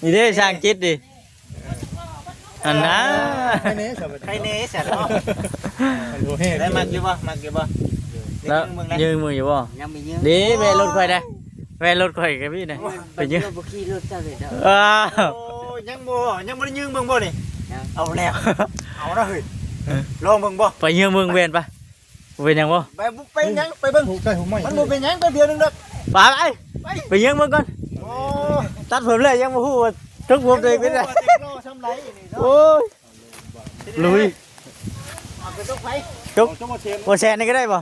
ນີ້ເດ້ ຊ່າງຈິດນີ້ ອັນນາ ໃຄແນ່ຊະ ໃຄແນ່ຊະເນາະ. ໄດ້ມັກຢູ່ບໍ່? ມັກຢູ່ບໍ່? ໄດ້ ແລ້ວ ຢືມເບິ່ງໄດ້ ຢືມເບິ່ງຢູ່ບໍ່? ຍັງບໍ່ຢືມ ເດ້ ແວ່ລົດຂ້ອຍໄດ້ ແວ່ລົດຂ້ອຍກໍມີນະ ໂອ້ຍ ໄປຢືມ ບໍ່ຂີ່ລົດເຈົ້າເລີຍເນາະ. ອ້າວ ໂອ້ຍ ຍັງບໍ່ ຍັງບໍ່ໄດ້ຢືມເບິ່ງບໍ່ນີ້? ຍັງ ເອົາແລ້ວ ເອົາລະເຮີ້ຍ ເອີ ລອງເບິ່ງບໍ່? ໄປຢືມເບິ່ງແວ່ນປະ. ບໍ່ເປັນຫຍັງບໍ່? ໄປ ບໍ່ເປັນຫຍັງ ໄປເບິ່ງ ມັນບໍ່ເປັນຫຍັງ ແປັບດຽວໜຶ່ງດອກ. ໄປ ໄປ ໄປເບິ່ງກ່ອນ. ໂອ້ ຕັດຜົມແລ້ວຍັງບໍ່ຮູ້ວ່າຕົກຜົມຕົວເອງເປັນໃດ. ໂອ້ຍ ລຸຍ. ຕົກ ບໍ່ແສນນີ້ກໍໄດ້ບໍ່?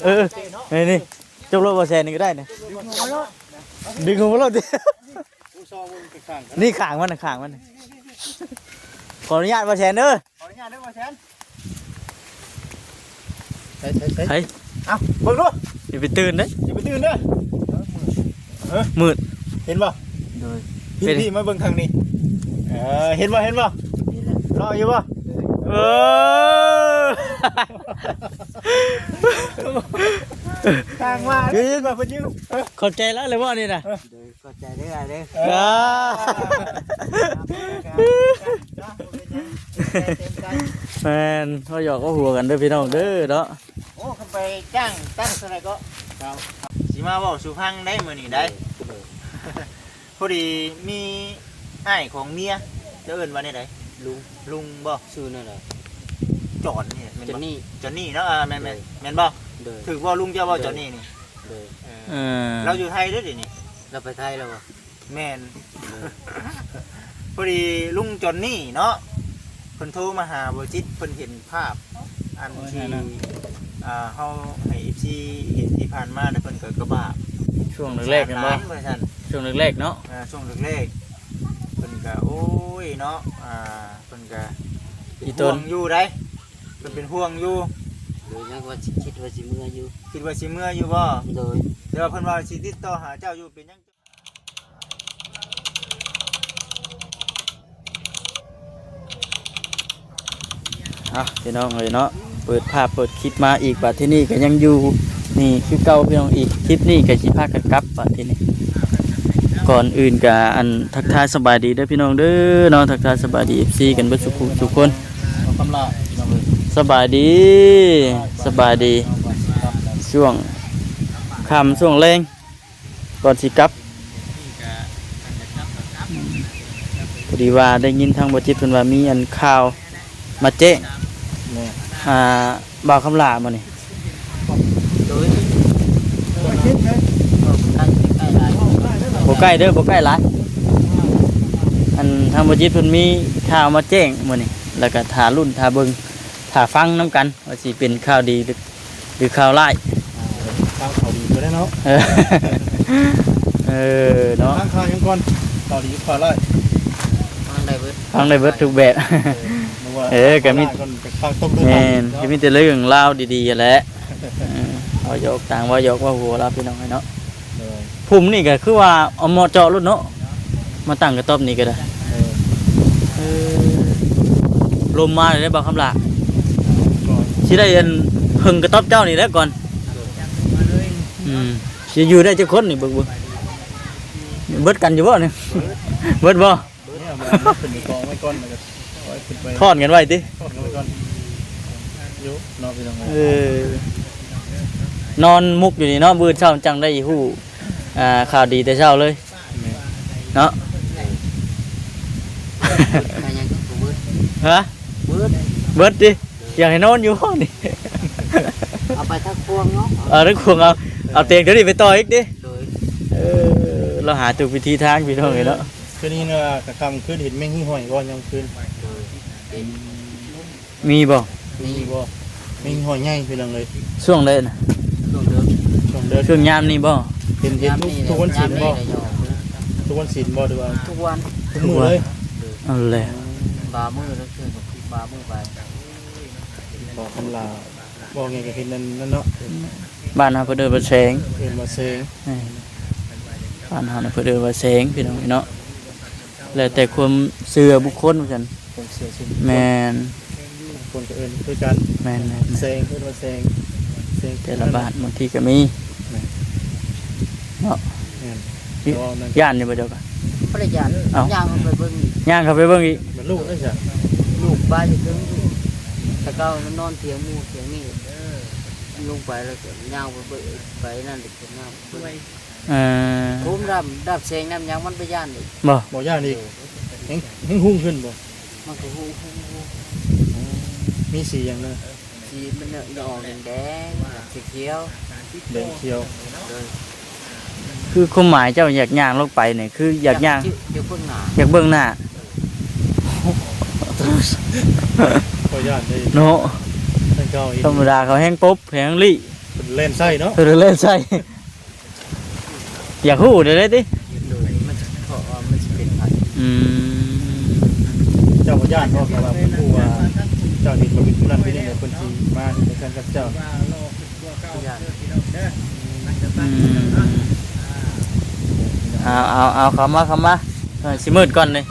ເອີ ນີ້ ຕົກລົດບໍ່ແສນນີ້ກໍໄດ້ນີ້ ດຶງຫົວໂລດ ດຶງຫົວໂລດ. ນີ້ຂ້າງມັນ ຂ້າງມັນ. ຂໍອະນຸຍາດບໍ່ແສນເດີ. ຂໍອະນຸຍາດເດີບໍ່ແສນ. ໃສ ໃສ ໃສ ເອົ້າ ເບິ່ງດູ ຢ່າໄປຕື່ນເດ້ ຢ່າໄປຕື່ນເດີ. ມືດ ເຫັນບໍ່? ໂດຍ ພີ່ ມາເບິ່ງທາງນີ້. ເອີ ເຫັນບໍ່ ເຫັນບໍ່? ເຫັນແລ້ວ ເລາະຢູ່ບໍ່? ເອີ ທາງວ່າ ເຫັນບໍ່ ເພິ່ນຢູ່. ເອີ ເຂົ້າໃຈລາວແລ້ວບໍ່ນີ້ນະ? ເອີ ໂດຍ ຂອບໃຈເດີອ້າຍເດີ. ເອີ ແມ່ນ ເວົ້າຫຍອກເວົ້າຫົວກັນເດີພີ່ນ້ອງເດີເນາະ. ໂອ້ ຄັນໄປຈ້າງຕັ້ງເທົ່າໃດກໍ ຊິມາເວົ້າສູ່ຟັງໄດ໋ມື້ນີ້ໄດ໋. ໂດຍ ພໍດີມີອ້າຍຂອງເມຍ ເຈົ້າເອີ້ນວ່າແນວໃດ? ລຸງ ລຸງບໍ່? ຊື່ແນວໃດ? ຈອນນີ້ແຫຼະ ແມ່ນບໍ່? ຈອນນີ້ ຈອນນີ້ເນາະ. ອ່າ ແມ່ນໆ ໂດຍ ແມ່ນບໍ່? ໂດຍ ຖືກບໍ່? ລຸງເຈົ້າບໍ່? ໂດຍ ຈອນນີ້ນີ້ ໂດຍ ເອີ ເອີ ລາວຢູ່ໄທເດ້ດຽວນີ້ ລາວໄປໄທແລ້ວບໍ່? ແມ່ນ ໂດຍ ພໍດີລຸງຈອນນີ້ເນາະ ເພິ່ນໂທມາຫາບໍ່ຈິດ ເພິ່ນເຫັນພາບອັນທີ່ ໂອ້ຍ ທີ່ ອ່າ ເຮົາໃຫ້ເອັຟຊີເຫັນທີ່ຜ່ານມາ ແລ້ວເພິ່ນກໍກະບາບ ຊ່ວງແລກໆ ແມ່ນບໍ່? ວ່າຊັ້ນ ຊ່ວງແລກໆ ເນາະ. ອ່າ ຊ່ວງແລກໆ ເພິ່ນກໍ ໂອ້ຍ ເນາະ ອ່າ ເພິ່ນກໍເປັນຫ່ວງຢູ່ໄດ໋ ເພິ່ນເປັນຫ່ວງຢູ່. ໂດຍ ຍັງວ່າຊິ ຄິດວ່າຊິເມືອຢູ່ ຄິດວ່າຊິເມືອຢູ່ບໍ່? ໂດຍ ແຕ່ວ່າເພິ່ນວ່າຊິຕິດຕໍ່ຫາເຈົ້າຢູ່ ເປັນຫຍັງ? ອ່ະ ພີ່ນ້ອງເອີຍເນາະ ເປີດພາບເປີດຄລິບມາອີກ ບາດທີນີ້ກໍຍັງຢູ່ນີ້ຄືເກົ່າພີ່ນ້ອງ. ອີກຄລິບນີ້ກໍຊິພາກັນກັບ ບາດທີນີ້ ກ່ອນອື່ນກໍ ອັນ ທັກທາຍສະບາຍດີເດີພີ່ນ້ອງເດີເນາະ ທັກທາຍສະບາຍດີເອັຟຊີກັນເບິດສູ່ຜູ້ສູ່ຄົນ. ສະບາຍດີ ສະບາຍດີ ຊ່ວງຄ່ຳຊ່ວງແລງ ກ່ອນຊິກັບ ພໍດີວ່າໄດ້ຍິນທາງບໍ່ຈິດເພິ່ນວ່າມີອັນຂ່າວມາແຈ້ງ ແມ່ນ ອ່າ ບ່າວຄຳຫຼ້າມື້ນີ້. ໂດຍ ບໍ່ໃກ້ເດີ ບໍ່ໃກ້ຫຼາຍ. ອັນທາງບໍ່ຈິດເພິ່ນມີຂ່າວມາແຈ້ງມື້ນີ້ ແລ້ວກໍຖ້າລຸ້ນ ຖ້າເບິ່ງ ຖ້າຟັງນຳກັນ ວ່າຊິເປັນຂ່າວດີ ຫຼື ຫຼືຂ່າວຮ້າຍ. ອ່າ ຟັງຂ່າວດີກໍໄດ້ເນາະ. ເອີ ເອີເນາະ ຟັງຂ່າວຫຍັງກ່ອນ? ຂ່າວດີ ຂ່າວຮ້າຍ ຟັງໄດ້ເບິດ ຟັງໄດ້ເບິດທຸກແບບ. ເອີ ເອີ ກໍມີ ແມ່ນ ກໍມີແຕ່ເລື່ອງລາວດີໆ ຫັ້ນແຫຼະ. ເອີ ເວົ້າຫຍອກຕ່າງ ເວົ້າຫຍອກເວົ້າຫົວລາວ ພີ່ນ້ອງເອີຍເນາະ. ໂດຍ ພຸ້ນນີ້ກໍຄືວ່າເອົາເໝາະເຈາະໂລດເນາະ ມາຕັ້ງກະຕ໊ອບນີ້ກໍໄດ້. ເອີ ເອີ ລົມມາແລ້ວເດ້ ບ່າວຄຳຫຼ້າ ຊິໄດ້ອັນເພິ່ງກະຕ໊ອບເຈົ້ານີ້ແຫຼະກ່ອນ. ອືມ ຊິຢູ່ໄດ້ຈັກຄົນນີ້ ເບິ່ງໆ ເບິດກັນຢູ່ບໍ່ນີ້? ເບິດບໍ່? ເບິດ ເອົາມາຂຶ້ນໄປກອງໄວ້ກ່ອນ ແລ້ວກໍເອົາໄວ້ຂຶ້ນໄປ ທ້ອນກັນໄວ້ຕິ ທ້ອນກັນໄວ້ກ່ອນຢູ່ເນາະ ພີ່ນ້ອງເອີຍ. ເອີ ນອນມຸກຢູ່ນີ້ເນາະ ມື້ເຊົ້າຈັ່ງໄດ້ຮູ້ ອ່າ ຂ່າວດີແຕ່ເຊົ້າເລີຍ. ແມ່ນ ເນາະ ເບິດ ຫາຫຍັງກໍບໍ່ເບິດ ຮະ ເບິດ ເບິດຕິ ຢາກໃຫ້ນອນຢູ່ຫ້ອງນີ້ ເອົາໄປທັກພວງເນາະ ເອົາທັກພວງ ເອົາ ເອົາຕຽງຕົວນີ້ໄປຕໍ່ອີກຕິ. ໂດຍ ເອີ ລາວຫາທຸກວິທີທາງ ພີ່ນ້ອງເອີຍເນາະ. ຄືນີ້ນະ ກະຄ່ຳຄືນເຫັນແມງຫິ້ງຫ້ອຍບໍ່ ຍາມຄືນ? ໂດຍ ເຫັນ ມີບໍ່? ມີບໍ່? ມີ ມີຫອຍໃຫຍ່ພີ່ນ້ອງເອີຍ. ຊ່ວງໃດນະ? ຊ່ວງເດີກ ຊ່ວງເດີກ ຊ່ວງຍາມນີ້ບໍ່? ເຫັນ ເຫັນທຸກ ຍາມນີ້ແຫຼະ ທຸກວັນສິນບໍ່? ຍາມນີ້ແຫຼະ ທຸກວັນສິນບໍ່ ຫຼືວ່າ ທຸກວັນ ທຸກມື້ເລີຍ? ເອີ ເອົາແຫຼະ ບາງມື້ລະເທື່ອກໍບາງມື້ໄປ. ບໍ່ຄຳລາ ບໍ່ໄງກໍເຫັນນັ້ນ ນັ້ນເນາະ. ບ້ານເຮົາເພິ່ນເອີ້ນວ່າແສງ ເອີ້ນວ່າແສງ ແມ່ນ ບ້ານເຮົານະເພິ່ນເອີ້ນວ່າແສງ ພີ່ນ້ອງເອີຍເນາະ. ແລ້ວແຕ່ຄວາມເຊື່ອບຸກຄົນວ່າຊັ້ນ. ຄວາມເຊື່ອສ່ວນບຸກຄົນ ແມ່ນ ຄົນກໍເອີ້ນຄືກັນ. ແມ່ນໆໆ ແສງ ເອີ້ນວ່າແສງ ແສງ ແຕ່ລະບ້ານບາງທີກໍມີ. ແມ່ນ ເນາະ ແມ່ນ ຢ້ານຢູ່ບໍ່ເຈົ້າກະ? ບໍ່ໄດ້ຢ້ານ ເອົ້າ ຍ່າງເຂົ້າໄປເບິ່ງອີກ ຍ່າງເຂົ້າໄປເບິ່ງອີກ ມັນລູກໄດ້ຊະ ລູກໄປຢູ່ເທິງ ແຕ່ເກົ່າມັນນອນຖຽງໝູ່ຖຽງນີ້ ລົງໄປແລ້ວກໍຍ່າງໄປເບິ່ງ ໄປນັ້ນ ເອີ ໂຮມດຳ ດັບແສງດຳຫຍັງມັນບໍ່ຢ້ານອີກ ບໍ່ ບໍ່ຢ້ານອີກ ແຮງ ແຮງຮຸ່ງຂຶ້ນບໍ່ ມັນກໍຮຸ່ງ ຮຸ່ງ ຮຸ່ງ ມີສີຫຍັງເນາະ ສີມັນອອກແດງໆ ຂຽວ ແດງຂຽວ ໂດຍ ຄືຄວາມໝາຍເຈົ້າຢາກຍ່າງລົງໄປນີ້ ຄືຢາກຍ່າງ ຢາກເບິ່ງໜ້າ ຢາກເບິ່ງໜ້າ ຂ້ອຍຢ້ານເດ້ ເນາະ ທຳມະດາເຂົາແຮງປົບແຮງລີ້ ເພິ່ນແລ່ນໃສ່ເນາະ ເພິ່ນແລ່ນໃສ່ ຢາກຮູ້ເດ້ຕິ ໂດຍ ມັນ ເພາະວ່າມັນຊິເປັນໃຜ ອືມ ເຈົ້າບໍ່ຢ້ານບໍ່ ແຕ່ວ່າເພິ່ນຮູ້ວ່າເຈົ້າເຮັດບໍ່ເປັນຜູ້ນັ້ນຜູ້ນີ້ ແລ້ວເພິ່ນຊິມາເຮັດຈັ່ງຊັ້ນກັບເຈົ້າ ຢ້ານ ອືມ ເອົາ ເອົາ ເອົາ ເຂົ້າມາ ເຂົ້າມາ ເອີ ຊິມືດກ່ອນນີ້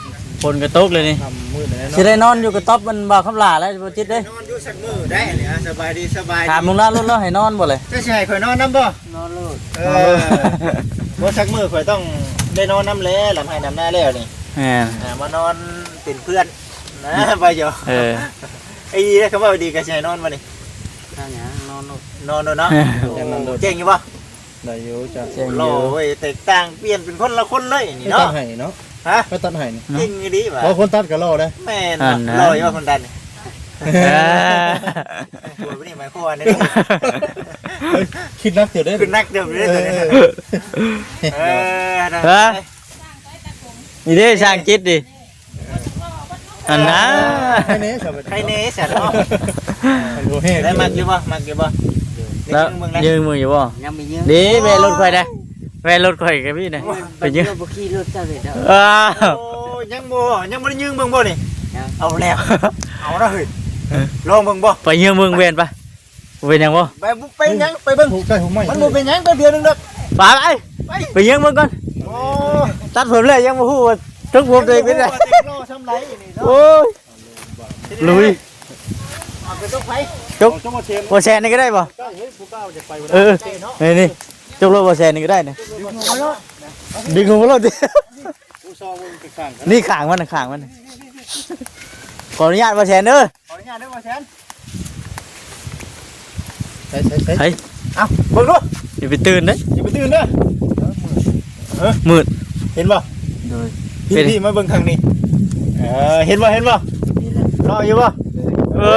ຝົນກໍຕົກເລີຍນີ້ ຄ່ຳມືດແລ້ວເນາະ ຊິໄດ້ນອນຢູ່ກະຕ໊ອບມັນບ່າວຄຳຫຼ້າແລ້ວ ບໍ່ຈິດເດ້ ນອນຢູ່ສັກມື້ໄດ້ນີ້ ສະບາຍດີ ສະບາຍດີ ຖາມລຸງລາວໂລດ ເຮົາໃຫ້ນອນບໍ່ເລີຍ ເຈົ້າຊິໃຫ້ຂ້ອຍນອນນຳບໍ່? ນອນໂລດ ເອີ ນອນໂລດ ບໍ່ ສັກມື້ຂ້ອຍຕ້ອງໄດ້ນອນນຳແຫຼະ ລຳໄຮ່ລຳນາແລ້ວນີ້ ແມ່ນ ອ່າ ມານອນເປັນເພື່ອນນະ ໄປຢູ່ ເອີ ອີ ເດ້ ຄຳເວົ້າດີກໍຊິໃຫ້ນອນບໍ່ນີ້? ນອນຫຍັງ ນອນໂລດ ນອນໂລດເນາະ ເອີ ໂອ້ ແຈ້ງຢູ່ບໍ່? ໄດ້ຢູ່ ເຈົ້າ ແຈ້ງຢູ່ ຫຼໍ່ເວີຍ ແຕກຕ່າງ ປ່ຽນເປັນຄົນລະຄົນເລີຍນີ້ເນາະ ຕັດໃຫ້ເນາະ ຮະ ໄປຕັດໃຫ້ນີ້ ເກັ່ງອີ່ຫຼີວ່າ ບໍ່ ຄົນຕັດກໍຫຼໍ່ເດ້ ແມ່ນ ອັນນັ້ນ ຫຼໍ່ຢູ່ວ່າຄົນຕັດນີ້ ເອີ ໂອ້ຍ ບໍ່ໄດ້ໝາຍຄວາມວ່າແນວນີ້ ເຮີ້ຍ ຄິດໜັກເຕີບເດ້ ຄິດໜັກເຕີບເດ້ ເອີ ເອີ ຮະ ນີ້ເດ້ ຊ່າງຈິດນີ້ ອັນນາ ໃຄແນ່ຊະ ໃຄແນ່ຊະເນາະ ມັນບໍ່ແຮງ ໄດ້ມັກຢູ່ບໍ່? ມັກຢູ່ບໍ່? ແລ້ວຢືມເບິ່ງແດ່ ຢືມເບິ່ງຢູ່ບໍ່? ຍັງໄປຢືມ ເດ້ ແວ່ລົດຂ້ອຍແດ່ ແວ່ລົດຂ້ອຍກໍມີນະ ໂອ້ຍ ໄປຢືມ ບໍ່ຂີ່ລົດເຈົ້າເລີຍເນາະ ອ້າວ ໂອ້ຍ ຍັງບໍ່ ຍັງບໍ່ໄດ້ຢືມເບິ່ງບໍ່ນີ້? ຍັງ ເອົາແລ້ວ ເອົາລະເຮີ້ຍ ເອີ ລອງເບິ່ງບໍ່? ໄປຢືມເບິ່ງແວ່ນປະ ບໍ່ເປັນຫຍັງບໍ່? ໄປ ໄປຫຍັງ ໄປເບິ່ງ ມັນບໍ່ເປັນຫຍັງ ແປັບດຽວໜຶ່ງດອກ ໄປ ໄປ ໄປເບິ່ງກ່ອນ ໂອ້ ຕັດຜົມແລ້ວ ຍັງບໍ່ຮູ້ວ່າຊົງຜົມຕົວເອງເປັນໃດ ໂອ້ຍ ລຸຍ ເອົາໄປຕົກໃຜ ຕົກ ບໍ່ແຊນນີ້ກໍໄດ້ບໍ່? ເອີ ນີ້ ນີ້ ຕົກລົດບໍ່ແຊນນີ້ກໍໄດ້ນີ້ ດຶງຫົວມາໂລດ ນີ້ຂ້າງມັນ ຂ້າງມັນ ຂໍອະນຸຍາດບໍ່ແຊນເດີ ຂໍອະນຸຍາດເດີບໍ່ແຊນ ໃສ່ ໃສ່ ໃສ່ ເອົາ ເບິ່ງດູ ຢ່າໄປຕື່ນເດ້ ຢ່າໄປຕື່ນເດີ ເອີ ມືດ ເຫັນບໍ່? ໂດຍ ພີ່ ເປັນ ພີ່ມາເບິ່ງຂ້າງນີ້ ເອີ ເຫັນບໍ່? ເຫັນບໍ່? ເຫັນແລ້ວ ເລາະຢູ່ບໍ່? ເອີ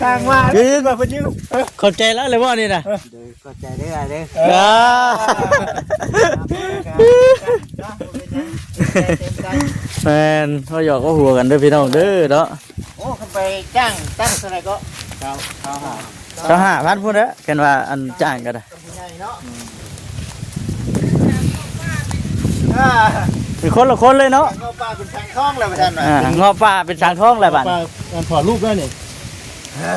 ທາງວ່າ ເຫັນບໍ່? ເພິ່ນຢູ່ ເອີ ຂອບໃຈລາວແລ້ວບໍ່ນີ້ນະ? ເອີ ໂດຍ ຂອບໃຈເດີອ້າຍເດີ ເອີ ເອີ ແມ່ນ ເຮົາຫຍອກເຮົາຫົວກັນເດີພີ່ນ້ອງເດີເນາະ ໂອ້ ຄັນໄປຈ້າງຕັ້ງເທົ່າໃດເກາະ? ຊາວ ຊາວຫ້າ ຊາວຫ້າພັນພຸ້ນແຫຼະ ຄັນວ່າອັນຈ້າງກໍໄດ້ ຜູ້ໃຫຍ່ເນາະ ອືມ ອ່າ ເປັນຄົນລະຄົນເລີຍເນາະ ເງາະປ່າເປັນສັງທອງແລ້ວວ່າຊັ້ນ ອ່າ ເງາະປ່າເປັນສັງທອງແລ້ວບັດ ເງາະປ່າ ອັນຖອດຮູບໄດ້ນີ້ ອ່າ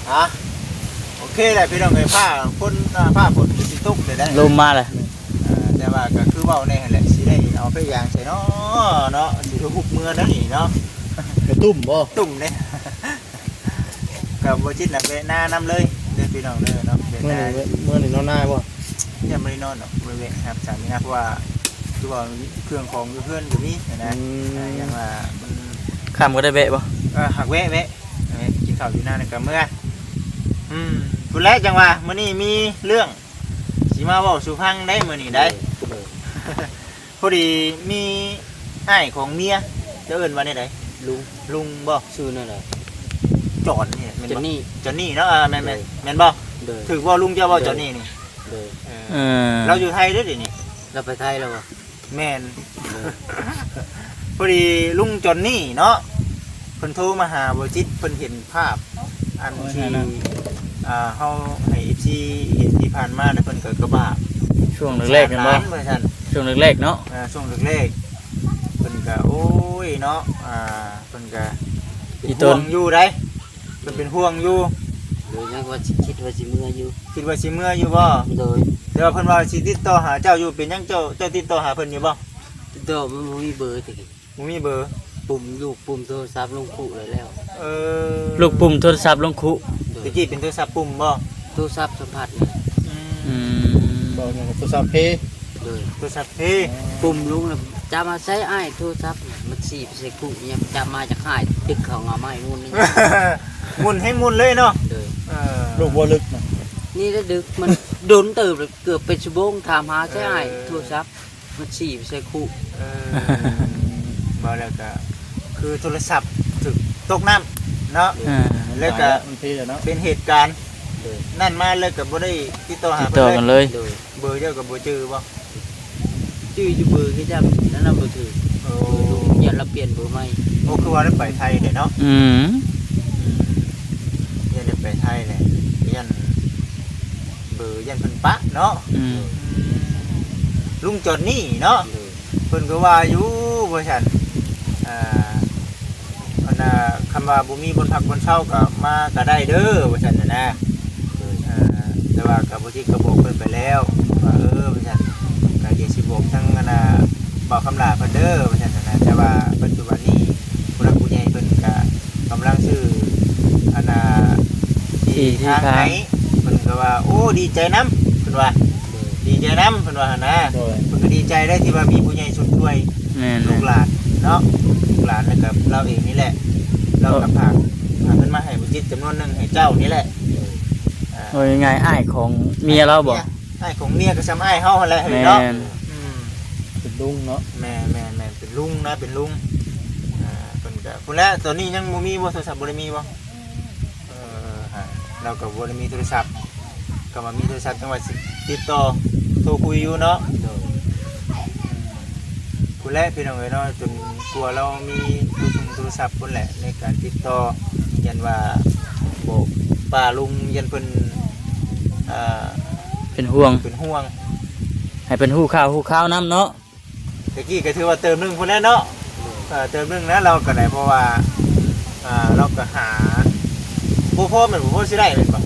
ອ່ະ ໂອເຄແຫຼະພີ່ນ້ອງເອີຍ ຟ້າຝົນ ອ່າ ຟ້າຝົນກໍຊິຕົກແລ້ວໄດ໋ ລົມມາແລ້ວ ອ່າ ແຕ່ວ່າກໍຄືເວົ້າແນ່ຫັ້ນແຫຼະ ຊິໄດ້ເອົາໄປຢາງໃສ່ເນາະ ເນາະ ຊິຮຸບເມືອແນວນີ້ເນາະ ກະຕຸ້ມບໍ່? ຕຸ້ມເດ້ ກໍບໍ່ຈິດນະ ແວະນານຳເລີຍເດີພີ່ນ້ອງເດີເນາະ ແວະນາ ມື້ນີ້ນອນນາບໍ່? ຍັງບໍ່ໄດ້ນອນດອກ ໄປແວະຮັບສາມີນະ ເພາະວ່າຄືວ່າເຄື່ອງຂອງຢູ່ເຮືອນກໍມີຫັ້ນນະ ອືມ ອ່າ ຍັງວ່າມັນ ຄ່ຳກໍໄດ້ແວະບໍ່? ເອີ ຫາກແວະ ແວະ ແວະກິນເຂົ້າຢູ່ນາແລ້ວກໍເມືອ ອືມ ພຸ້ນແຫຼະ ຈັ່ງວ່າມື້ນີ້ມີເລື່ອງຊິມາເວົ້າສູ່ຟັງໄດ໋ມື້ນີ້ໄດ໋ ໂດຍ ພໍດີມີອ້າຍຂອງເມຍ ເຈົ້າເອີ້ນວ່າແນວໃດ? ລຸງ ລຸງບໍ່? ຊື່ແນວໃດ? ຈອນນີ້ແມ່ນບໍ່? ຈອນນີ້ ຈອນນີ້ເນາະ ອ່າ ແມ່ນ ໂດຍ ແມ່ນ ແມ່ນບໍ່? ໂດຍ ຖືກບໍ່? ລຸງເຈົ້າບໍ່? ໂດຍ ຈອນນີ້ນີ້ ໂດຍ ເອີ ເອີ ລາວຢູ່ໄທເດ້ດຽວນີ້ ລາວໄປໄທແລ້ວບໍ່? ແມ່ນ ໂດຍ ພໍດີລຸງຈອນນີ້ເນາະ ເພິ່ນໂທມາຫາບໍ່ຈິດ ເພິ່ນເຫັນພາບ ອັນທີ່ ໂອ້ຍ ນັ້ນນະ ອ່າ ເຮົາໃຫ້ເອັຟຊີເຫັນທີ່ຜ່ານມານະ ເພິ່ນກໍກະບາບ ຊ່ວງແລກໆ ແມ່ນບໍ່? ວ່າຊັ້ນ ຊ່ວງແລກໆ ເນາະ ອ່າ ຊ່ວງແລກໆ ເພິ່ນກໍ ໂອ້ຍ ເນາະ ອ່າ ເພິ່ນກໍເປັນ ອີ່ຕົນ ຫ່ວງຢູ່ໃດ໋ ເພິ່ນເປັນຫ່ວງຢູ່ ໂດຍ ຍັງວ່າຊິ ຄິດວ່າຊິເມືອຢູ່ ຄິດວ່າຊິເມືອຢູ່ບໍ່? ໂດຍ ແຕ່ວ່າເພິ່ນວ່າຊິຕິດຕໍ່ຫາເຈົ້າຢູ່ ເປັນຫຍັງເຈົ້າ ເຈົ້າຕິດຕໍ່ຫາເພິ່ນຢູ່ບໍ່? ຕິດຕໍ່ ມັນບໍ່ມີເບີແຕ່ກີ້ ບໍ່ມີເບີ ປຸ່ມ ລູກປຸ່ມໂທລະສັບລົງຄຸແລ້ວ ເອີ ລູກປຸ່ມໂທລະສັບລົງຄຸ ໂດຍ ແຕ່ກີ້ເປັນໂທລະສັບປຸ່ມບໍ່? ໂທລະສັບສຳຜັດນີ້ ອືມ ອືມ ເວົ້າຫຍັງໂທລະສັບເພ ໂດຍ ໂທລະສັບເພ ປຸ້ມລົງແລ້ວ ຈັບມາໃຊ້ອ້າຍໂທລະສັບ ມັນສີບໃສ່ກູຫຍັງ ຈັບມາຈະຂາຍ ຕຶກເຂົາເງາໄມ້ໝູນ ໝຸນໃຫ້ໝຸນເລີຍເນາະ ໂດຍ ເອີ ລູກບໍ່ລຶກນະ ນີ້ລະດຶກ ມັນດົນເຕີບ ເກືອບເປັນຊົ່ວໂມງ ຖາມຫາໃຊ້ອ້າຍ ເອີ ໂທລະສັບ ມັນສີບໃສ່ຄູ ເອີ ເວົ້າແລ້ວກະ ຄືໂທລະສັບຖືກຕົກນ້ຳເນາະ ເອີ ແລ້ວກະ ມັນເພແລ້ວເນາະ ເປັນເຫດການ ໂດຍ ນັ້ນມາ ແລ້ວກະບໍ່ໄດ້ຕິດຕໍ່ຫາເພິ່ນເລີຍ ຕິດຕໍ່ກັນເລີຍ ໂດຍ ເບີເຈົ້າກໍບໍ່ຈື່ບໍ່? ຈື່ຢູ່ເບີຄືກັນ ນັ້ນນະບໍ່ຖືກ ໂອ້ ຢ້ານລາວປ່ຽນເບີໃໝ່ ໂອ້ ຄືວ່າໄດ້ໄປໄທເດ້ເນາະ ອືມ ອືມ ຢ້ານໄດ້ໄປໄທແຫຼະ ຢ້ານເບີ ຢ້ານເພິ່ນປະເນາະ ອືມ ອືມ ລຸງຈອນນີ້ເນາະ ໂດຍ ເພິ່ນກໍວ່າຢູ່ວ່າຊັ້ນ ອ່າ ອັນນ່າ ຄັນວ່າບໍ່ມີບ່ອນພັກບ່ອນເຊົາກໍມາກໍໄດ້ເດີ ວ່າຊັ້ນນະນະ ໂດຍ ເອີ ແຕ່ວ່າກໍບໍ່ຈິດກໍບອກເພິ່ນໄປແລ້ວວ່າ ເອີ ວ່າຊັ້ນ ກໍດຽວຊິບອກທາງ ອັນນ່າ ບ່າວຄຳຫຼ້າເພິ່ນເດີ ວ່າຊັ້ນນະນະ ແຕ່ວ່າປັດຈຸບັນນີ້ຜູ້ຫຼັກຜູ້ໃຫຍ່ເພິ່ນກໍກຳລັງຊື້ ອັນນ່າ ທີ່ ທີ່ທາງ ທີ່ທາງໃຫ້ ເພິ່ນກໍວ່າ ໂອ້ ດີໃຈນຳ ເພິ່ນວ່າ ໂດຍ ດີໃຈນຳ ເພິ່ນວ່າຫັ້ນນະ ໂດຍ ເພິ່ນກໍດີໃຈໄດ໋ທີ່ວ່າມີຜູ້ໃຫຍ່ຊົມຊ່ວຍ ແມ່ນໆ ລູກຫຼານເນາະ ລູກຫຼານ ແລ້ວກໍລາວເອງນີ້ແຫຼະ ລາວກໍ ເອີ ຝາກ ຝາກເງິນມາໃຫ້ບໍ່ຈິດຈຳນວນໜຶ່ງໃຫ້ເຈົ້ານີ້ແຫຼະ ໂດຍ ອ່າ ເວົ້າງ່າຍໆ ອ້າຍຂອງເມຍລາວບໍ? ອ້າຍຂອງເມຍກໍສ່ຳອ້າຍເຮົາຫັ້ນແຫຼະເນາະ ແມ່ນ ອືມ ເປັນລຸງເນາະ ແມ່ນໆໆ ເປັນລຸງນະ ເປັນລຸງ ອ່າ ເພິ່ນກໍ ພຸ້ນແຫຼະ ຕອນນີ້ຍັງບໍ່ມີບໍ່? ໂທລະສັບບໍ່ໄດ້ມີບໍ່? ເອີ ລາວກໍບໍ່ໄດ້ມີໂທລະສັບ ກໍວ່າມີໂທລະສັບຈັ່ງວ່າຊິຕິດຕໍ່ໂທຄຸຍຢູ່ເນາະ ໂດຍ ອືມ ພຸ້ນແຫຼະພີ່ນ້ອງເອີຍເນາະ ຈົນກວ່າລາວມີໂທລະສັບພຸ້ນແຫຼະ ໃນການຕິດຕໍ່ ຢ້ານວ່າບອກປ້າລຸງ ຢ້ານເພິ່ນ ອ່າ ເປັນຫ່ວງ ເປັນຫ່ວງ ໃຫ້ເພິ່ນຮູ້ຂ່າວຮູ້ຄາວນຳເນາະ. ແຕ່ກີ້ກໍຖືວ່າເຕີມໜຶ່ງພຸ້ນແຫຼະເນາະ ເອີ ເຕີມໜຶ່ງນະ ລາວກໍໄດ້ ເພາະວ່າ ອ່າ ລາວກໍຫາບໍ່ພໍແມ່ນບໍ່? ພໍຊິໄດ້ແມ່ນບໍ່?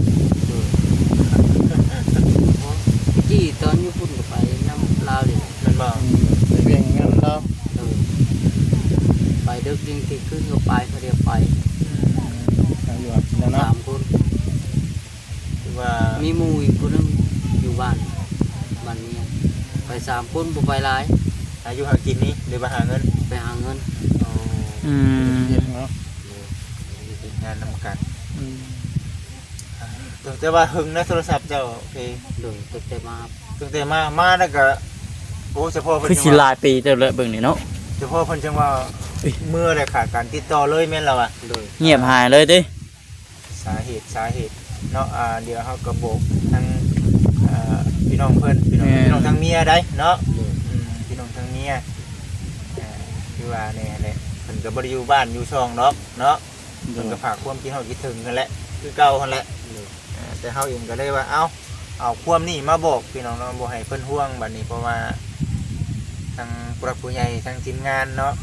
ແຕ່ກີ້ຕອນຢູ່ພຸ້ນກໍໄປນຳລາວເດ ແມ່ນບໍ່? ອືມ ໄປວຽກງານນຳລາວ ໂດຍ ໄປເດິກ ຍັງທ່ຽງຄືນກໍໄປ ເຂົາດຽວໄປ ອືມ ຫາຢູ່ຫາກິນແລ້ວເນາະ ສາມຄົນ ຖືວ່າມີໝູ່ອີກຜູ້ໜຶ່ງຢູ່ບ້ານ ບ້ານເມຍ ໄປສາມຄົນ ບໍ່ໄປຫຼາຍ ຫາຢູ່ຫາກິນນີ້ ຫຼືວ່າຫາເງິນ? ໄປຫາເງິນ ອໍ ອືມ ເຮັດເນາະ ເຮັດງານນຳກັນ ອືມ ແຕ່ວ່າເຫິງນະໂທລະສັບເຈົ້າ ໂອເຄ ໂດຍ ຕັ້ງແຕ່ມາ ຕັ້ງແຕ່ມາ ມາແລ້ວກໍ ໂອ້ ສະເພາະເພິ່ນ ຄືຊິຫຼາຍປີເຕີບແລ້ວເບິ່ງນີ້ເນາະ ສະເພາະເພິ່ນຈັ່ງວ່າ ເອີຍ ເມື່ອແລ້ວຂາດການຕິດຕໍ່ເລີຍ ແມ່ນລະວະ ໂດຍ ງຽບຫາຍເລີຍຕິ ສາເຫດ ສາເຫດເນາະ ອ່າ ດຽວເຮົາກໍບອກທາງ ອ່າ ພີ່ນ້ອງເພິ່ນ ພີ່ນ້ອງ ແມ່ນ ພີ່ນ້ອງທາງເມຍໄດ໋ເນາະ ໂດຍ ອືມ ພີ່ນ້ອງທາງເມຍ ອ່າ ຄືວ່າແນ່ແຫຼະ ເພິ່ນກໍບໍ່ໄດ້ຢູ່ບ້ານຢູ່ຊ່ອງດອກເນາະ ໂດຍ ເພິ່ນກໍຝາກຄວາມຄິດຮອດຄິດເຖິງຫັ້ນແຫຼະ ຄືເກົ່າຫັ້ນແຫຼະ ໂດຍ ອ່າ ແຕ່ເຮົາເອງກໍເລີຍວ່າ ເອົ້າ ເອົາຄວາມນີ້ມາບອກພີ່ນ້ອງເນາະ ບໍ່ໃຫ້ເພິ່ນຫ່ວງ ບັດນີ້ ເພາະວ່າທາງຜູ້ຫຼັກຜູ້ໃຫຍ່ ທາງທີມງານເນາະ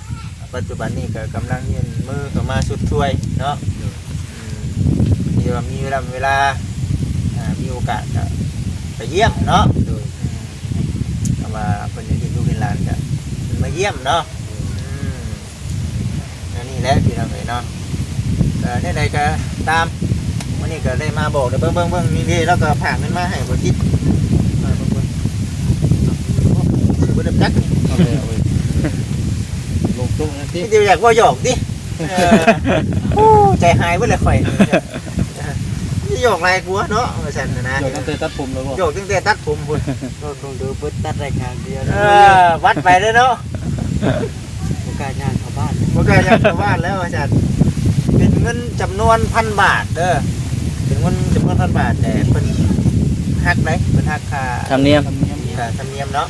ປັດຈຸບັນນີ້ກໍກຳລັງຍື່ນມືເຂົ້າມາຊົດຊ່ວຍເນາະ ໂດຍ ອືມ ທີ່ວ່າມີເວລາ ເວລາ ອ່າ ມີໂອກາດກໍໄປຢ້ຽມເນາະ ໂດຍ ອືມ ຖ້າວ່າເພິ່ນຍັງເຫັນລູກເຫັນຫຼານກໍເພິ່ນມາຢ້ຽມເນາະ ໂດຍ ອືມ ອັນນີ້ແຫຼະພີ່ນ້ອງເອີຍເນາະ ກໍແນວໃດກໍຕາມ ມື້ນີ້ກໍໄດ້ມາບອກ ເບິ່ງໆໆ ນີ້ເດ້ ລາວກໍຝາກເງິນມາໃຫ້ບໍ່ຈິດ ມາເບິ່ງໆ ຊິບໍ່ໄດ້ຈັກ ເອົາເລີຍ ເອົາເລີຍ ລົງຕົງນັ້ນຕິ ມີແຕ່ຢາກເວົ້າຫຍອກຕິ ເອີ ໂອ້ ໃຈຫາຍເບິດແລ້ວຂ້ອຍ ຢອກຫຼາຍກວ່າເນາະ ວ່າຊັ້ນນະ ຢອກຕັ້ງແຕ່ຕັດຜົມແລ້ວບໍ່? ຢອກຕັ້ງແຕ່ຕັດຜົມພຸ້ນ ກໍຄົງເດີເບິດຕັດໄດ້ຂ້າງດຽວ ເອີ ວັດໄປເລີຍເນາະ ບໍ່ກ້າຍ່າງເຂົ້າບ້ານ ບໍ່ກ້າຍ່າງເຂົ້າບ້ານແລ້ວ ວ່າຊັ້ນ ເປັນເງິນຈຳນວນພັນບາດເດີ ເປັນເງິນຈຳນວນພັນບາດ ແຕ່ເພິ່ນຫັກໄດ໋ ເພິ່ນຫັກຄ່າທຳນຽມ ຄ່າທຳນຽມເນາະ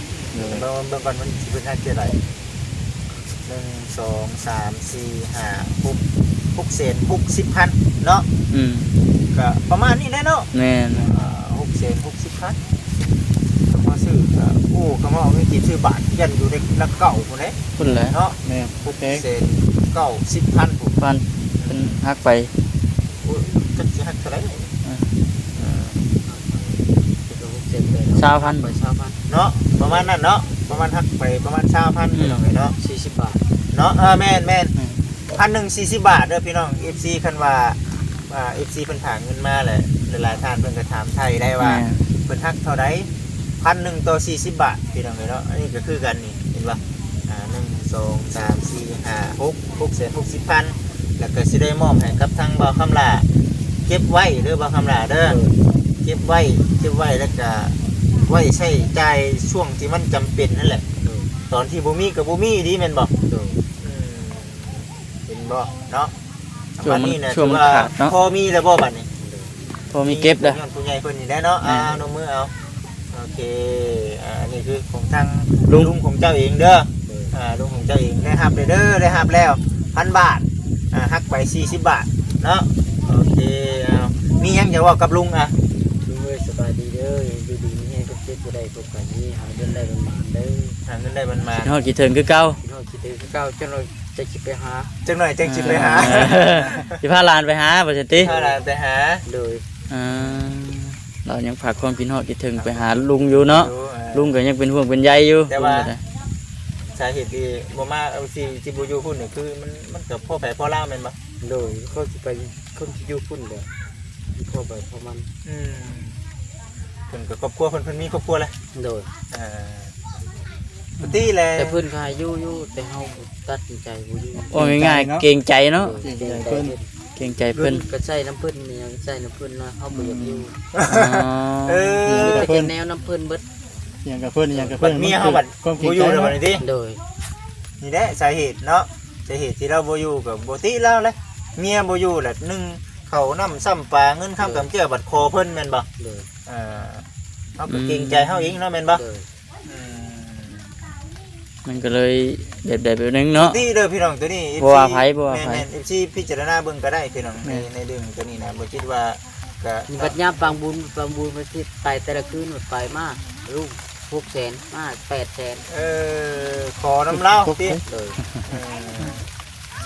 ໂດຍ ເບິ່ງ ເບິ່ງກ່ອນມັນຊິເພິ່ນຫັກເທົ່າໃດ ໜຶ່ງ ສອງ ສາມ ສີ່ ຫ້າ ຫົກ ຫົກແສນຫົກສິບພັນເນາະ ອືມ ກໍປະມານນີ້ແຫຼະເນາະ ແມ່ນ ອ່າ ຫົກແສນຫົກສິບພັນ ກໍມາຊື້ກໍ ໂອ້ ກໍມາເອົາເງິນກີບຊື້ບາດ ຢ້ານຢູ່ໃນຫຼັກເກົ້າພຸ້ນເດ້ ພຸ້ນແຫຼະເນາະ ແມ່ນ ຫົກແສນເກົ້າສິບພັນພຸ້ນ ພັນ ເພິ່ນຫັກໄປ ໂອ້ຍ ຈັກຊິຫັກເທົ່າໃດ ອ່າ ເອີ ຊາວພັນ ຊາວພັນເນາະ ປະມານນັ້ນເນາະ ປະມານຫັກໄປປະມານຊາວພັນ ອືມ ພີ່ນ້ອງເອີຍເນາະ ສີ່ສິບບາດເນາະ ເອີ ແມ່ນໆ ອືມ ພັນໜຶ່ງສີ່ສິບບາດເດີພີ່ນ້ອງ ເອັຟຊີ ຄັນວ່າ ອ່າ ເອັຟຊີ ເພິ່ນຝາກເງິນມາແຫຼະ ຫຼາຍໆທ່ານເພິ່ນກໍຖາມໄຖ່ໄດ້ວ່າ ແມ່ນ ເພິ່ນຫັກເທົ່າໃດ? ພັນໜຶ່ງຕໍ່ສີ່ສິບບາດ ພີ່ນ້ອງເອີຍເນາະ. ອັນນີ້ກໍຄືກັນນີ້ ເຫັນບໍ່? ອ່າ ໜຶ່ງ ສອງ ສາມ ສີ່ ຫ້າ ຫົກ ຫົກແສນຫົກສິບພັນ ແລ້ວກໍຊິໄດ້ມອບໃຫ້ກັບທາງບ່າວຄຳຫຼ້າ ເກັບໄວ້ເດີບ່າວຄຳຫຼ້າເດີ ເກັບໄວ້ ເກັບໄວ້ ແລ້ວກໍໄວ້ໃຊ້ຈ່າຍຊ່ວງທີ່ມັນຈຳເປັນຫັ້ນແຫຼະ ຕອນທີ່ບໍ່ມີກໍບໍ່ມີອີ່ຫຼີແມ່ນບໍ່? ອືມ ເຫັນບໍ່ເນາະ? ຊ່ວງມັນ ບາດນີ້ນະ ຊ່ວງມັນຂາດເນາະ ຖືວ່າພໍມີແລ້ວບໍ່ບາດນີ້? ພໍມີເກັບແລ້ວ ຍ້ອນຜູ້ໃຫຍ່ເພິ່ນນີ້ແຫຼະເນາະ. ແມ່ນ ອ່າ ນົບມືເອົາ. ໂອເຄ ອ່າ ອັນນີ້ຄືຂອງທາງລຸງ ລຸງຂອງເຈົ້າເອງເດີ. ອ່າ ລຸງຂອງເຈົ້າເອງ ໄດ້ຮັບແລ້ວເດີ ໄດ້ຮັບແລ້ວ ພັນບາດ ອ່າ ຫັກໄປສີ່ສິບບາດເນາະ. ໂອເຄ ເອົາ ມີຫຍັງຈະເວົ້າກັບລຸງ? ອ່ະ ລຸງເອີຍ ສະບາຍດີເດີ ຢູ່ດີມີແຮງ ເຈັບບໍ່ໄດ້ ພວກຂ້ອຍນີ້ ຫາເງິນໄດ້ມັນໝານເດີ ຫາເງິນໄດ້ມັນໝານ. ຄິດຮອດຄິດເຖິງຄືເກົ່າ ຄິດຮອດຄິດເຖິງຄືເກົ່າ. ຈັກໜ່ອຍ ຈັກຊິໄປຫາ ຈັກໜ່ອຍຈັກຊິໄປຫາ ເອີ ຊິພາຫຼານໄປຫາ ວ່າຊັ້ນຕິ ພາຫຼານໄປຫາ. ໂດຍ ອ່າ ລາວຍັງຝາກຄວາມຄິດຮອດຄິດເຖິງໄປຫາລຸງຢູ່ເນາະ. ລຸງກໍຍັງເປັນຫ່ວງເປັນໃຍຢູ່ ແຕ່ວ່າສາເຫດທີ່ບໍ່ມາ ເອົາ ທີ່ ທີ່ບໍ່ຢູ່ພຸ້ນນີ້ ຄືມັນ ມັນກໍພໍແຜພໍລາວແມ່ນບໍ່? ໂດຍ ເຂົາຊິໄປ ຄົນທີ່ຢູ່ພຸ້ນກໍພໍໄປພໍມັນ. ອືມ ເພິ່ນກໍຄອບຄົວເພິ່ນ ເພິ່ນມີຄອບຄົວແລ້ວ. ໂດຍ ອ່າ ປົກກະຕິແຫຼະ ແຕ່ເພິ່ນກໍໃຫ້ຢູ່ຢູ່ ແຕ່ເຮົາຕັດສິນໃຈບໍ່ຢູ່. ເວົ້າງ່າຍໆ ເກງໃຈເນາະ ເກງໃຈເພິ່ນ ເກງໃຈເພິ່ນ ເງິນກໍໃຊ້ນຳເພິ່ນ ອີ່ຫຍັງກໍໃຊ້ນຳເພິ່ນເນາະ ເຮົາບໍ່ຢາກຢູ່. ອໍ ເອີ ມີແຕ່ເກັບແນວນຳເພິ່ນເບິດ ອີ່ຫຍັງກັບເພິ່ນ ອີ່ຫຍັງກັບເພິ່ນ ບັດເມຍເຮົາບັດບໍ່ຢູ່ແລ້ວບັດນີ້ຕິ. ໂດຍ ນີ້ແຫຼະສາເຫດເນາະ ສາເຫດທີ່ລາວບໍ່ຢູ່ກໍບໍ່ຕິລາວແຫຼະ ເມຍບໍ່ຢູ່ແຫຼະ ໜຶ່ງເຂົ້ານ້ຳຊ້ຳປາ ເງິນຄຳກຳເຈ້ຍບັດຂໍເພິ່ນແມ່ນບໍ່? ໂດຍ ເອີ ເຮົາກໍເກງໃຈເຮົາເອງເນາະ ແມ່ນບໍ່? ໂດຍ ອືມ ມັນກໍເລີຍແບບໃດແບບໜຶ່ງເນາະ ຕິເດີພີ່ນ້ອງ ໂຕນີ້ ບໍ່ວ່າໃຜ ບໍ່ວ່າໃຜ ແມ່ນໆ ເອັຟຊີ ພິຈາລະນາເບິ່ງກໍໄດ້ພີ່ນ້ອງ ໃນ ໃນເລື່ອງໂຕນີ້ນະ ບໍ່ຄິດວ່າ ກະບັດຍາມປາງບຸນ ປາງບຸນເພິ່ນຊິໄປແຕ່ລະຄືນ ໄປມາລູກຫົກແສນ ມາແປດແສນ. ເອີ ຂໍນຳລາວຕິ ເອີ ເອີ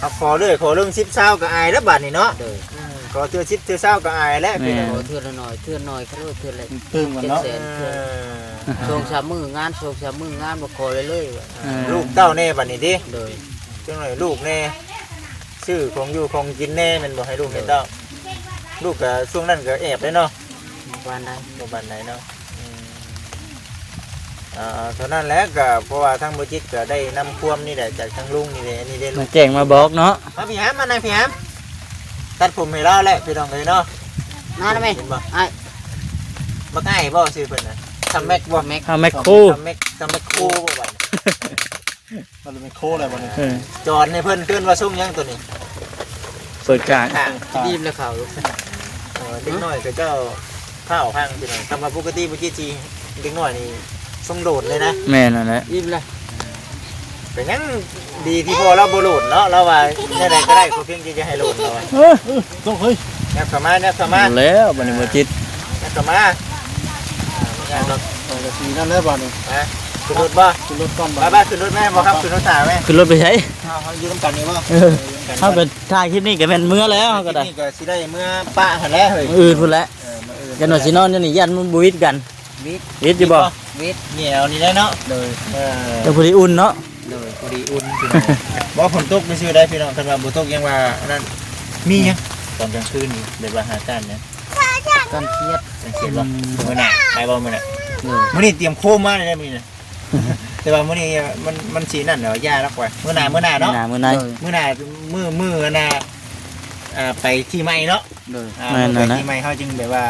ເອົາຂໍເລື້ອຍ ຂໍເລື່ອງສິບຊາວກໍອາຍແລ້ວບາດນີ້ເນາະ. ໂດຍ ອືມ ຂໍເທື່ອສິບເທື່ອຊາວກໍອາຍແລ້ວ ແມ່ນ ພີ່ນ້ອງ ຂໍເທື່ອລະໜ້ອຍ ເທື່ອໜ້ອຍ ຂໍເທື່ອລະ ເພີ່ມກັນເນາະ ເຈັດແສນ ເອີ ເທື່ອ ສອງສາມມື້ງານ ສອງສາມມື້ງານ ບໍ່ຂໍເລີຍໆ ເອີ ລູກເຕົ້າແດ່ບາດນີ້ຕິ. ໂດຍ ຈັກໜ້ອຍລູກແດ່ ຊື້ຂອງຢູ່ຂອງກິນແດ່ແມ່ນບໍ່ ໃຫ້ລູກໃຫ້ເຕົ້າ. ລູກກໍຊ່ວງນັ້ນກໍແອບເດ້ເນາະ ບໍ່ປານໃດ ບໍ່ປານໃດເນາະ. ອືມ ອ່າ ເທົ່ານັ້ນແຫຼະ ກໍເພາະວ່າທາງບໍ່ຈິດກໍໄດ້ນຳຄວາມນີ້ແຫຼະ ຈາກທາງລຸງນີ້ແຫຼະ ອັນນີ້ເດ້ ມາແຈ້ງມາບອກເນາະ. ມາພີ່ຫາມ ມານັ່ງພີ່ຫາມ ຕັດຜົມໃຫ້ລາວແຫຼະ ພີ່ນ້ອງເອີຍເນາະ. ມາແລ້ວແມ່ ເຫັນບໍ່ ອ້າຍ ບັກອ້າຍບໍ່ຊື່ເພິ່ນນະ ທຳແມັກບໍ່ ທຳແມັກ ທຳແມັກໂຄ ທຳແມັກ ທຳແມັກໂຄບໍ່ບັດ ມັນເປັນໂຄແລ້ວບັດນີ້ ເອີ ຈອນໃຫ້ເພິ່ນ ເອີ້ນວ່າຊົງຫຍັງໂຕນີ້ ເປີດກາງ ອ່າ ດີມແລ້ວເຂົາ ເອີ ເດັກນ້ອຍເຂົາເຈົ້າ ພາອອກທາງພີ່ນ້ອງ ຄຳວ່າປົກກະຕິບໍ່ຈິດຊິເດັກນ້ອຍນີ້ຊົງໂດດເລີຍນະ. ແມ່ນຫັ້ນແຫຼະ ອີ່ມລະ ເປັນຫຍັງດີທີ່ພໍ່ລາວບໍ່ໂດດເນາະ ລາວວ່າແນວໃດກໍໄດ້ ຂໍພຽງແຕ່ຢ່າໃຫ້ໂດດ ລາວວ່າ. ເອີ ເອີ ຕົກເຮີ້ຍ ແນບເຂົ້າມາ ແນບເຂົ້າມາ ແລ້ວບັດນີ້ບໍ່ຈິດ ແນບເຂົ້າມາ ອ່າ ບໍ່ຍາກດອກ ເອົາກະສີນັ້ນແຫຼະບັດນີ້ ຮະ ຂຶ້ນລົດບໍ່? ຂຶ້ນລົດກ່ອນ ໄປໆ ຂຶ້ນລົດແມ່ ບໍ່ຂັບ ຂຶ້ນລົດຖ້າແມ່ ຂຶ້ນລົດໄປໃສ? ເຮົາ ເຮົາຢູ່ນຳກັນນີ້ບໍ່? ເອີ ເຮົາກໍຖ່າຍຄລິບນີ້ກໍແມ່ນເມືອແລ້ວ ເຮົາກໍໄດ້ ນີ້ກໍຊິໄດ້ເມືອປະຫັ້ນແຫຼະເຮີ້ຍ ມື້ອື່ນພຸ້ນແຫຼະ ເອີ ມື້ອື່ນ ຢ້ານວ່າຊິນອນຢູ່ນີ້ ຢ້ານມັນບໍ່ວິດກັນ ວິດ ວິດຢູ່ບໍ່? ວິດ ແນວນີ້ແຫຼະເນາະ ໂດຍ ເອີ ແຕ່ພໍດີອຸ່ນເນາະ ໂດຍ ພໍດີອຸ່ນ ບໍ່ ຝົນຕົກຊື່ໆ ໄດ໋ພີ່ນ້ອງ ຄັນວ່າບໍ່ຕົກຍັງວ່າອັນນັ້ນ ມີຫຍັງຕອນກາງຄືນນີ້ ແບບວ່າຫາການຫຍັງ ການຄຽດ ການຄຽດບໍ່? ອືມ ມື້ໜ້າ ໄປບໍ່ມື້ໜ້າ? ໂດຍ ມື້ນີ້ຕຽມໂຄມມາເລີຍນະ ມື້ນີ້ນະ ແຕ່ວ່າມື້ນີ້ມັນ ມັນຊິນັ້ນແຫຼະ ຢ່າດອກວ່າ ມື້ໜ້າ ມື້ໜ້າເນາະ ມື້ໜ້າ ມື້ໜ້າ ມື້ໜ້າ ມື້ ມື້ອັນນ່າ ອ່າ ໄປທີ່ໃໝ່ເນາະ ໂດຍ ອ່າ ແມ່ນແລ້ວນະ ໄປທີ່ໃໝ່ເຮົາຈຶ່ງແບບວ່າ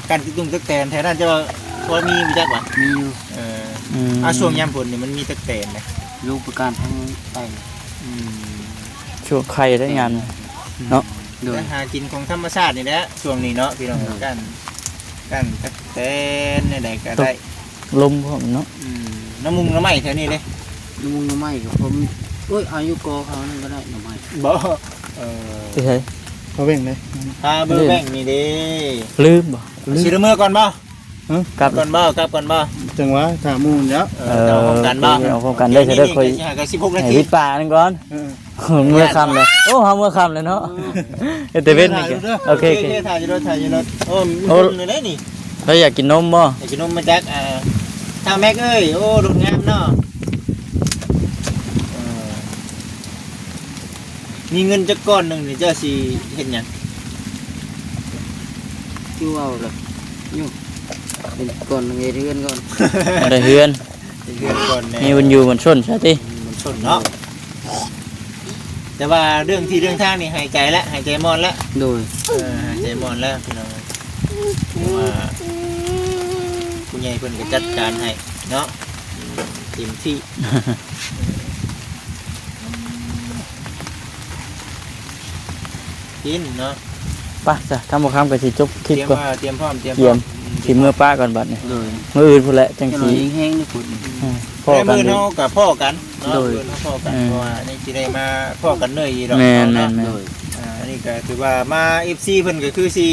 ການຕຶກຕຸງຕຶກແຕນແຖວນັ້ນ ເຈົ້າພໍມີຮູ້ຈັກບໍ່? ມີຢູ່ ເອີ ອືມ ອ່າ ຊ່ວງຍາມຝົນນີ້ມັນມີຕັກແຕນນະ ລູກປະການທັງໄຕ ອືມ ຊ່ວງໄຂ່ໄດ້ງານເນາະ ໂດຍ ໄດ້ຫາກິນຂອງທຳມະຊາດນີ້ແຫຼະ ຊ່ວງນີ້ເນາະ ພີ່ນ້ອງ ໂດຍ ການ ການຕັກແຕນແນວໃດກໍໄດ້ ລົມພ້ອມເນາະ ອືມ ໜໍ່ມຸງໜໍ່ໄມ້ແຖວນີ້ເດ້ ໜໍ່ມຸງໜໍ່ໄມ້ກໍຜົມ ໂອ້ຍ ເອົາຢູ່ກໍເຂົານັ້ນກໍໄດ້ໜໍ່ໄມ້ ບໍ່ ເອີ ໄປໃສ? ພາເບິ່ງເດ້ ພາເບິ່ງແບງນີ້ເດ້ ລືມບໍ່? ຊິໄດ້ເມືອກ່ອນບໍ່? ຮະ ກັບກ່ອນບໍ່? ກັບກ່ອນບໍ່? ຈັ່ງຫວະ ຖ້າໝູ່ແລ້ວ ເອີ ເອີ ເອົາພ້ອມກັນບໍ່? ເອົາພ້ອມກັນເດີ ຊິໄດ້ຄ່ອຍ ສິບຫົກນາທີ ໃຫ້ວິດປ່ານັ້ນກ່ອນ ເອີ ເອີ ເອີ ເມືອຄ່ຳແລ້ວ ໂອ້ ເຮົາເມືອຄ່ຳແລ້ວເນາະ ເອີ ເຮັດແຕ່ເວັນນີ້ ໂອເຄ ໂອເຄ ໂອເຄ ຖ່າຍຢູ່ລົດ ຖ່າຍຢູ່ລົດ ໂອ້ ໂອ້ ມີຄົນຢູ່ໃດນີ້ ເຮົາຢາກກິນນົມບໍ່? ຢາກກິນນົມມາຈັກ ອ່າ ທ້າວແມັກເອີຍ ໂອ້ ລົດງາມເນາະ ເອີ ມີເງິນຈັກກ້ອນໜຶ່ງນີ້ ເຈົ້າຊິເຮັດຫຍັງ? ຄືເວົ້າລະ ຢູ່ ເຮັດກ່ອນ ເຮັດເຮືອນກ່ອນ ເຮັດເຮືອນ ເຮັດເຮືອນກ່ອນແດ່ ມີບຸນຢູ່ບຸນຊົນຊະຕິ ອືມ ບຸນຊົນເນາະ. ແຕ່ວ່າເລື່ອງທີ່ເລື່ອງທາງນີ້ຫາຍໃຈແລ້ວ ຫາຍໃຈມ່ອນແລ້ວ ໂດຍ ເອີ ຫາຍໃຈມ່ອນແລ້ວພີ່ນ້ອງ ເພາະວ່າຜູ້ໃຫຍ່ເພິ່ນກໍຈັດການໃຫ້ເນາະ ເຕັມທີ່. ກິນເນາະ ໄປຊະ ທາງບໍ່ຄຳກໍຊິຈົບຄລິບກ່ອນ ຕຽມວ່າ ຕຽມພ້ອມ ຕຽມ ຕຽມ ພ້ອມ ອືມ ຊິເມືອປ້າກ່ອນບັດນີ້ ໂດຍ ມື້ອື່ນພຸ້ນແຫຼະ ຈັ່ງຊິ ຈັກໜ້ອຍແຮງໆ ນີ້ພຸ້ນ ອືມ ພໍ້ກັນ ມື້ອື່ນເຮົາກໍພໍ້ກັນເນາະ ໂດຍ ມື້ອື່ນເຮົາພໍ້ກັນ ເອີ ເພາະວ່າຍັງຊິໄດ້ມາພໍ້ກັນເນີຍອີກດອກ ແມ່ນໆໆ ເນາະ ໂດຍ ອ່າ ອັນນີ້ກໍຖືວ່າມາ ເອັຟຊີ ເພິ່ນກໍຄືຊິ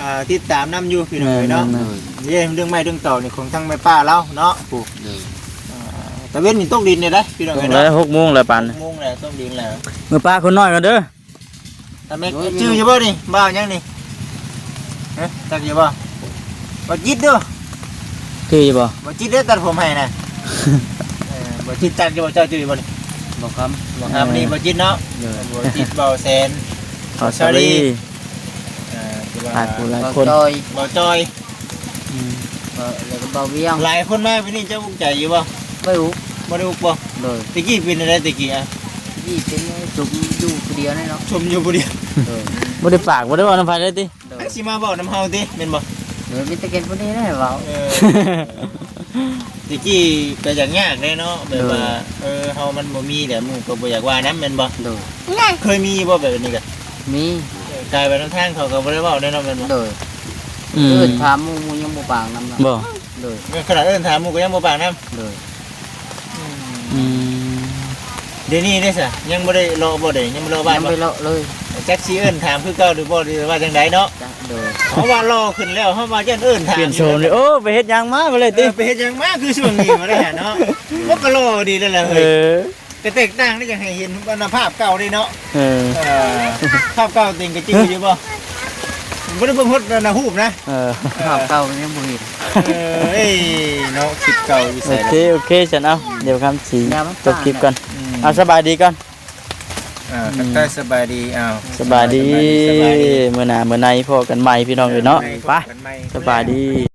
ອ່າ ຕິດຕາມນຳຢູ່ພີ່ນ້ອງເອີຍເນາະ ແມ່ນໆໆ ເລື່ອງ ເລື່ອງໄມ້ເລື່ອງຕອກນີ້ຂອງທາງແມ່ປ້າລາວເນາະ ຜູ້ ໂດຍ ອ່າ ຕາເວັນນີ້ຕົກດິນແລ້ວເດ້ພີ່ນ້ອງເອີຍເນາະ ຫົກໂມງແລ້ວປານ ຫົກໂມງແລ້ວ ຕົກດິນແລ້ວ ເມືອປ້າຄົນນ້ອຍກ່ອນເດີ. ຕາແມັກ ໂອ້ຍ ຈື່ຢູ່ບໍ່ນີ້? ບ່າວຫຍັງນີ້? ຮະ? ຈັກຢູ່ບໍ່? ບ່າວຈິດເດີ. ຈື່ຢູ່ບໍ່? ບ່າວຈິດເດ້ຕັດຜົມໃຫ້ນະ. ເອີ ບ່າວຈິດຈັກຢູ່ບໍ່? ເຈົ້າຈື່ຢູ່ບໍ່ນີ້? ບ່າວຄຳ. ບ່າວຄຳນີ້ ເອີ ບ່າວຈິດເນາະ. ໂດຍ. ບ່າວຈິດ ບ່າວແສນ ບ່າວສາລີ ສາລີ ເອີ ທີ່ວ່າ ຫຼາຍຜູ້ຫຼາຍຄົນ ບ່າວຈ່ອຍ ບ່າວຈ່ອຍ. ອືມ ເອີ ແລ້ວກໍບ່າວວຽງ. ຫຼາຍຄົນມາປີນີ້ເຈົ້າອຸກໃຈຢູ່ບໍ່? ບໍ່ອຸກ. ບໍ່ໄດ້ອຸກບໍ່? ໂດຍ. ແຕ່ກີ້ເປັນແນວໃດແຕ່ກີ້ອະ? ແຕ່ກີ້ເປັນຊຸມຢູ່ຜູ້ດຽວນີ້ເນາະ. ຊຸມຢູ່ຜູ້ດຽວ. ໂດຍ. ບໍ່ໄດ້ປາກ ບໍ່ໄດ້ເວົ້ານຳໃຜເລີຍຕິ? ໂດຍ. ຊິມາເວົ້ານຳເຮົາຕິ ແມ່ນບໍ່? ໂດຍ. ມີແຕ່ເກັນຜູ້ນີ້ແຫຼະເວົ້າ. ເອີ ແຕ່ກີ້ກໍຢາກຍາກເດ້ເນາະ ແບບວ່າ ໂດຍ ເອີ ເຮົາມັນບໍ່ມີແຫຼະ ໝູ່ກໍບໍ່ຢາກວ່ານຳ ແມ່ນບໍ່? ໂດຍ. ເຄີຍມີບໍ່ແບບນີ້ກະ? ມີ. ເອີ ກາຍໄປນຳທາງເຂົາກໍບໍ່ໄດ້ເວົ້າແນ່ເນາະ ແມ່ນບໍ່? ໂດຍ. ອືມ. ເອີ້ນຖາມໝູ່ ໝູ່ຍັງບໍ່ປາກນຳເນາະ. ບໍ່? ໂດຍ. ຂະໜາດເອີ້ນຖາມໝູ່ກໍຍັງບໍ່ປາກນຳ. ໂດຍ. ອືມ ອືມ ດຽວນີ້ເດ້ຊະ ຍັງບໍ່ໄດ້ເລາະບໍ່? ເດ້ ຍັງບໍ່ເລາະບ້ານບໍ່? ຍັງບໍ່ເລາະເລີຍ. ຈັກຊິເອີ້ນຖາມຄືເກົ່າຫຼືບໍ່ ຫຼືວ່າຈັ່ງໃດເນາະ? ໂດຍ. ເຮົາວ່າຫຼໍ່ຂຶ້ນແລ້ວ ເຮົາວ່າຢ້ານເອີ້ນຖາມ ປ່ຽນໂສມເລີຍ. ໂອ້ ໄປເຮັດຫຍັງມາ ວ່າເລີຍຕິ. ເອີ ໄປເຮັດຫຍັງມາ ຄືຊ່ວງນີ້ວ່າໄດ້ຫາເນາະ. ມັນກໍຫຼໍ່ດີແລ້ວລະເຮີ້ຍ. ເອີ ກໍແຕກຕ່າງໄດ້ ຢາກໃຫ້ເຫັນອັນນະພາບເກົ່າເດ້ເນາະ. ເອີ ເອີ ພາບເກົ່າຕົວເອງກໍຈື່ຢູ່ບໍ່? ບໍ່ໄດ້ເບິ່ງຮອດອັນນະຮູບນະ. ເອີ ພາບເກົ່າຍັງບໍ່ເຫັນ. ເອີ ເອີຍເນາະ ຄລິບເກົ່າຢູ່ໃສ? ໂອເຄ ໂອເຄ ຊັ້ນເອົາ ດຽວຄຳຊິ ດຽວມັນ ຈົບຄລິບກ່ອນ. ອືມ ເອົາ ສະບາຍດີກ່ອນ. ອ່າ ອືມ ທັກທາຍສະບາຍດີ. ເອົາ ສະບາຍດີ ສະບາຍດີ ສະບາຍດີ. ມື້ໜ້າມື້ໃນພໍ້ກັນໃໝ່ ພີ່ນ້ອງເອີຍເນາະ. ໄປ ໄປ ສະບາຍດີ.